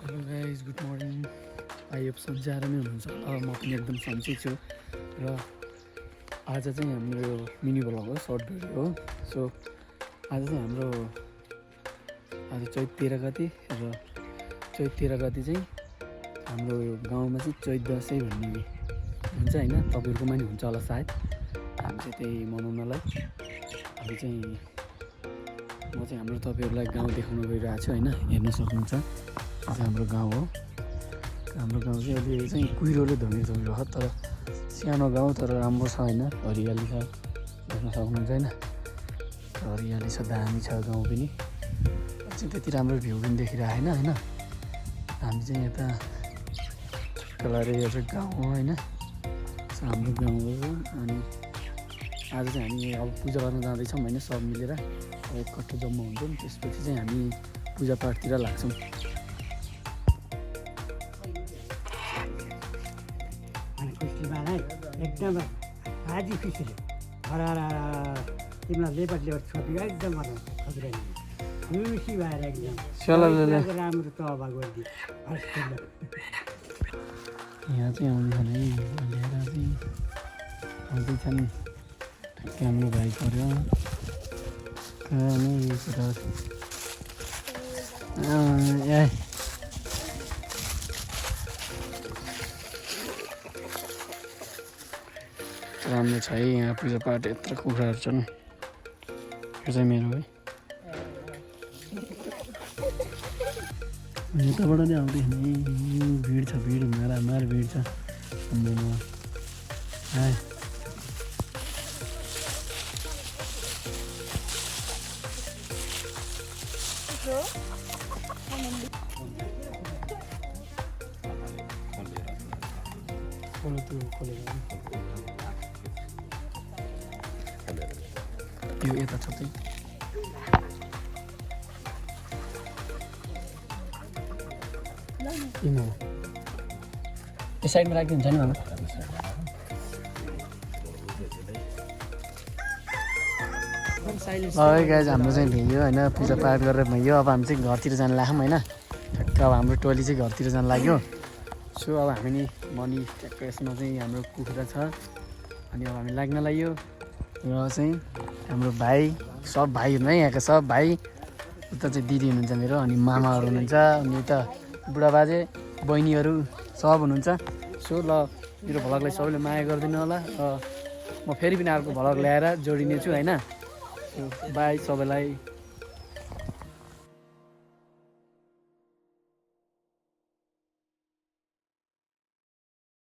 Hello guys good morning. I hope सन्चै आएर नै हुनुहुन्छ होला। म पनि एकदम सन्चै छु र आज चाहिँ हाम्रो यो मिनी भ्लग हो, सर्ट भिडियो हो। सो आज चाहिँ हाम्रो आज चैत 13 गते र चैत 13 गते चाहिँ हाम्रो यो गाउँमा चाहिँ चैत दसैँ भन्ने हुन्छ होइन, तपाईँहरूकोमा नि हुन्छ होला सायद। हामी चाहिँ त्यही मनाउनलाई हामी चाहिँ म चाहिँ हाम्रो तपाईँहरूलाई गाउँ देखाउन गइरहेको छु होइन, हेर्न सक्नुहुन्छ। यो चाहिँ हाम्रो गाउँ हो। हाम्रो गाउँ चाहिँ अहिले चाहिँ कुहिरोले धमिरो हो, तर सानो गाउँ तर राम्रो छ होइन, हरियाली छ, हेर्न सक्नुहुन्छ होइन। हरियाली छ, दामी छ गाउँ पनि। चाहिँ त्यति राम्रो भ्यू पनि देखिरहेको होइन। हामी चाहिँ यता कलारे यो चाहिँ गाउँ हो होइन, हाम्रो गाउँ हो। अनि आज चाहिँ हामी अब पूजा गर्न जाँदैछौँ होइन, सब मिलेर एकट्ठा जम्मा हुन्छौँ। त्यसपछि चाहिँ हामी पूजापाठतिर लाग्छौँ। एकदम हाजी खुसीले हरार तिमीलाई लेबर छोपियो एकदम खजुरानी खुसी भएर एकदम राम्रो तहबा गरिदियो। यहाँ चाहिँ आउँदैछन् है, ल्याएर चाहिँ आउँदैछन्। ठ्याक्कै हाम्रो भाइ पऱ्यो ए राम्रो छ है यहाँ पूजापाठ। यत्रो कुखुराहरू छन्। यो चाहिँ मेरो है, यताबाट नै आउँदैछन् है। भिड छ, भिड मारामार भिड छ। यो यता छ त्यही किन हो यो साइडमा राखिदिन्छ नि मामा। है गाइज हाम्रो चाहिँ भ्याइयो होइन, पूजापाठ गरेर भइयो। अब हामी चाहिँ घरतिर जान लाग्यौँ होइन। ठ्याक्क अब हाम्रो टोली चाहिँ घरतिर जान लाग्यो। सो अब हामी नि मनी ट्याक्क यसमा चाहिँ हाम्रो कुखुरा छ। अनि अब हामी लाग्न लाग्यो र चाहिँ हाम्रो भाइ सब भाइहरू है, यहाँका सब भाइ, उता चाहिँ दिदी हुनुहुन्छ मेरो, अनि मामाहरू हुनुहुन्छ, अनि उता बुढा बाजे बहिनीहरू सब हुनुहुन्छ। सो ल मेरो भ्लगलाई सबैले माया गरिदिनु होला र म फेरि पनि अर्को भ्लग ल्याएर जोडिनेछु होइन। बाई सबैलाई।